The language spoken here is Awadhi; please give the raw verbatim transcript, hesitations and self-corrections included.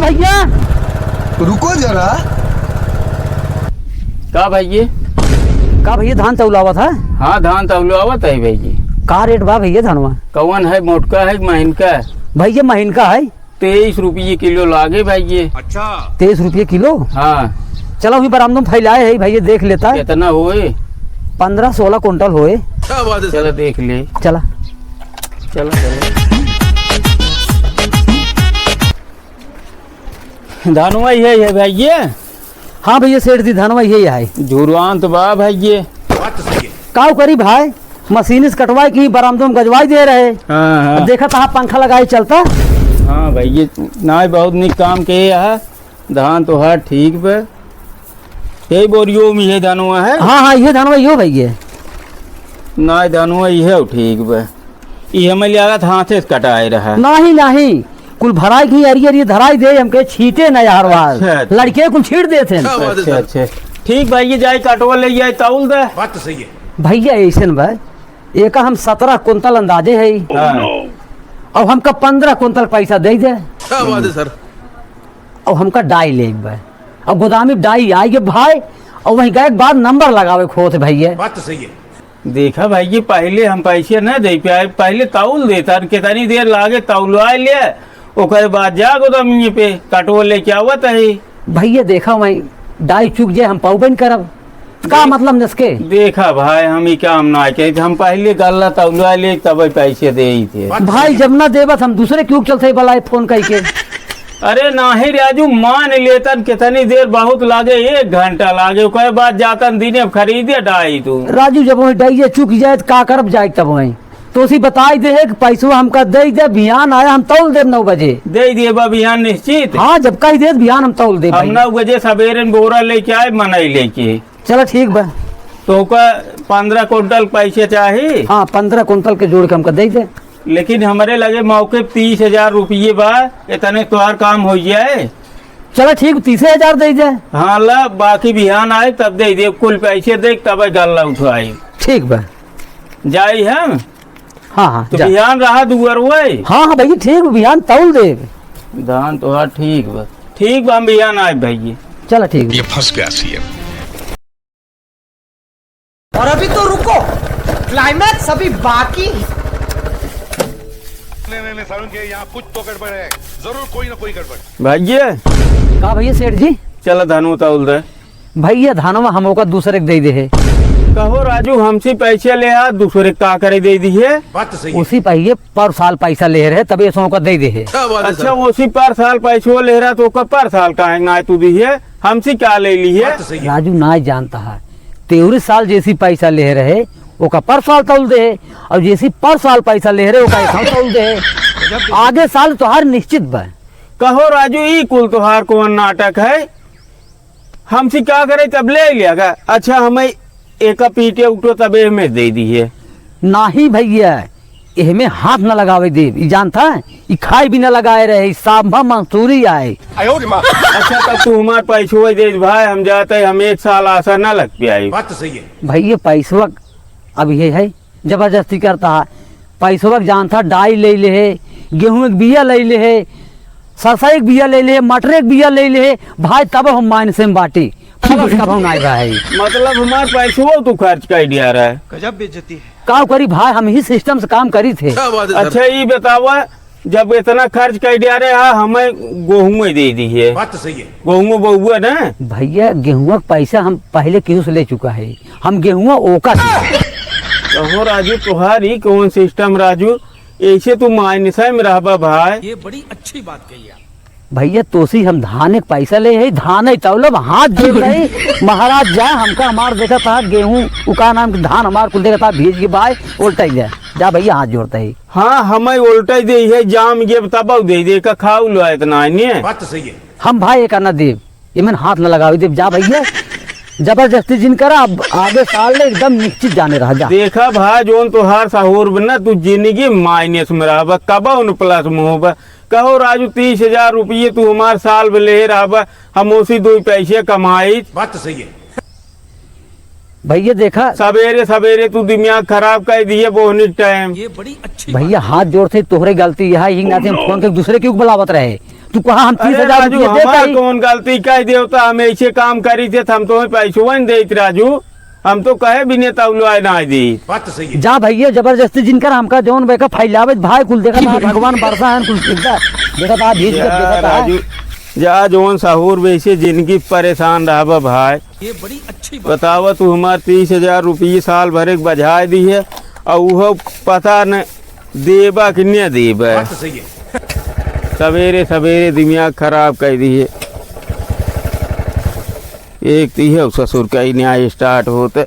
भैया, रुको जरा। का भैया? का भैया, धान तौलावत है? हाँ, धान तौलावत है भैया। का रेट बा भैया धानवा? कौन है, मोटका है कि महीन का? भैया, महीन का है। तेईस रुपये किलो लागे भैया। अच्छा। तेईस रुपये किलो? हाँ। चला, वहीं बरामदों में फैलाए है भैया, देख लेता। कितना होए? पन्द्रह सोलह कुंटल होए। क्या बात है सर? चला, देख ले। चला। चला, चला। धनवा इहे है भैया? हाँ भैया सेठ जी, धनवा इहे है। झुरवान तो बा भैया। बात तो सही है। काउ करी भाई, मशीन से कटवाई की बरामदों में गजवाई दे रहे। हाँ, हाँ। अब देखा था पंखा लगाए चलता। हाँ भैया, नाई बहुत निक काम के है। धान तो हर ठीक बा। यही बोरियो में ये धनवा है? हाँ, हाँ, ये धनवा यो भैया। नाई धनवा इहे ठीक बा। ई हमें लागत हाथे से कटाए रहा। नाही, नाही, कुल भराई की अरी अरी धराई दे, हमके छीटे न यार वार। अच्छा, अच्छा। लड़के कुल छीट देते हैं। क्या बात है अच्छा, सर? अच्छा। ठीक भाई, ये जाए काटवा ले जाए, तौल दे। बात तो सही है। भैया, ऐसन बा, एका हम सत्रह कुंतल अंदाजे है। हाँ। अब हमका पन्द्रह कुंतल पैसा दे दे। क्या बात है सर? अब हमका डाई ले बा। अब गोदामी डाई आई गे भाई, और वहीं गए के बाद नंबर लगावे के होत भैया। बात तो सही है। देखा भाई, ये पहले हम पैसे न दे पाए, पहले तौल देता, कितनी देर लागे तौलवा ले, ओकरे बाद जा गोदामिये पे कटवो लेके आवत है। भैया देखा, वहीं डाई चुक जाए, हम पौबे न करब। का देख-, मतलब नसके? देखा भाई, हम ई काम ना के, हम पहले गल्ला तौलवा ले, तब पैसे दे ही थे। भाई, जब ना देबत, हम दूसरे क्यों चलते बलाए फोन करके? अरे नाही राजू, मान लेतन कितनी देर बहुत लागे, एक घंटा लागे, ओकरे बाद जातन दिने खरीदे डाई तू। राजू, जब वहीं डाइये चुक जाए तो का करब जाए तब वहीं? तो उसी बताई दे है कि पैसवा हमका दे दे, बिहान आया हम तौल देब नौ बजे। दे दिए बा बिहान निश्चित। हाँ, जब कह दे बिहान हम तौल देब हम भाई। नौ बजे सवेरे बोरा लेके आए, मनई लेके। चला ठीक बा। तो ओका पन्द्रह कुंटल पैसे चाही? हाँ, पन्द्रह कुंटल के जोड़ के हमका दे दे। लेकिन हमरे लगे मौके पे तीस हजार रुपये बा, इतने तोहार काम हो जाए। चला ठीक, तीसे हजार दे दे। हाँ ला, बाकी बिहान आए तब दे दे, कुल पैसे दे तब गल्ला उठवाई। ठीक बा। जाई हम। हाँ, हाँ, तो जा। बिहान रहा दुआर वही। हाँ, हाँ भैया, ठीक बा, बिहान तौल देब। धान तोहार ठीक बा। ठीक बा, हम बिहान आए भैया। चला ठीक बा। ये फंस गया सीएम। और अभी तो रुको, क्लाइमैक्स अभी बाकी है। नहीं, नहीं, नहीं, सारुण के यहाँ कुछ तो गड़बड़ है, जरूर कोई ना कोई गड़बड़। भैया। का भैया सेठ जी? चला धान उताउल दे। भैया धानवा हम ओका दूसरे के दे दे है। कहो राजू, हमसे पैसे ले आ, दूसरे का करे दे दी है? बात तो सही है। उसी पर ये पर साल पैसा ले रहे, तबे सो ओका दे दे है। क्या बात है अच्छा, सर? उसी पर साल पैसो ले रहा तो ओका पर साल काहे ना तू दी है? हमसे का ले ली है? बात तो सही है। राजू ना जानता है, तेवरी साल जैसी पैसा ले रहे, ओका पर साल तौल दे, और जैसी पर साल पैसा ले रहे, ओका ऐसा तौल दे। आगे साल तोहार निश्चित बा। कहो राजू, ई कुल तोहार कौन नाटक है? हमसे का करे तब ले लिया का? अच्छा, हमें एका पीटे उठो तबे हमें दे दी है। नाही भैया, एहमे हाथ न लगावे देब। ई जानता है? ई खाए भी न लगाए रहे, ई सांभा मंसूरी आए। अच्छा, तब तू हमार पैसवा दे दे भाई, हम जाते हैं, हम एक साल आसा न लग पे आए। बात तो सही है। भैया, पैसवा अब ये है, जबरदस्ती करता है। पैसवा के जानता, डाई ले ले है, गेहूं के बिया ले ले है, सरसई के बिया ले ले है, मटरे के बिया ले ले है, भाई, तब हम माइनसे में बाटी। फलस कभौ नाई भाई। मतलब हमार पैसवो तू खर्च कर दिया रहा है। गजब बेइज्जती है। का करी भाई, हम ही सिस्टम से काम करी थे। क्या बात है सर? अच्छा, ई बतावा, जब इतना खर्च कर दिया रहे, हाँ, हमें गेहूं दे दी है। बात तो सही है। गेहूं बहुआ ना? भैया, गेहुआ के पैसा हम पहले केहू से ले चुका है, हम गेहुआ ओका दी। कहो राजू, तोहार ई कौन सिस्टम राजू? ऐसे तू माइनसे में रहबा भाई। ये बड़ी अच्छी बात कही आप। भैया, तोसी हम धाने के पैसा ले है, धाने तौलब हाथ जोड़ रही। महाराज जा, हमका हमार देखा था गेहूं, उका नाम के धान हमार कुल देखा था, भेज के बाय, उल्टा ही जा। जा भैया, हाथ जोड़ता है। हाँ, हमें उल्टा ही दे है, जाम ये तब दे दे का खाऊ लो इतना है, नहीं है? बात तो सही है। हम भाई एक आना देब, ये मन हाथ न लगावे देब, जा भैया। जबरदस्ती जिन करा, अब आगे साल ले एकदम निश्चित जाने रहा, जा। देखा भाई, जोन तोहार सहूर बना, तू जिंदगी माइनस में रहबा, कबा उन प्लस में होबा। कहो राजू, तीस हजार रुपये तू हमार साल में ले रहबा, हम उसी दो पैसे कमाई। बात तो सही है। भैया देखा, सवेरे सवेरे तू दिमाग खराब कर दिए बोहनी टाइम। ये बड़ी अच्छी भैया, बात है। हाथ जोड़ से तोहरे गलती यह है, यही नाते हम फोन के दूसरे क्यों बुलावत रहे, तू कहा हम अरे तीस हजार राजू, रुपया देत हमार हई। कौन गलती कह देव त हम ऐसे काम करी थे, हम तुम्हें पैसवा न देत राजू, हम तो कहे बिने तौलवाए ना दी। बात तो सही है। जा भैया, जबरदस्ती जिनकर हमका जौन बेका फैलावे भाई कुल देखत आ, भगवान बरसा है कुल देखता, देखत आ, भीज के जा देखत आ। राजू, जा जौन सहूर वैसे जिंदगी परेशान रहबा भाई। ये बड़ी अच्छी बात। बतावा तू हमार तीस हजार रुपये साल भरे के बजाय दी है और वो पता न देबा कि न देबा। बात तो सही है। सवेरे सवेरे दिमाग खराब कर दी है। एक तो यह ससुर का ही न्याय स्टार्ट होते।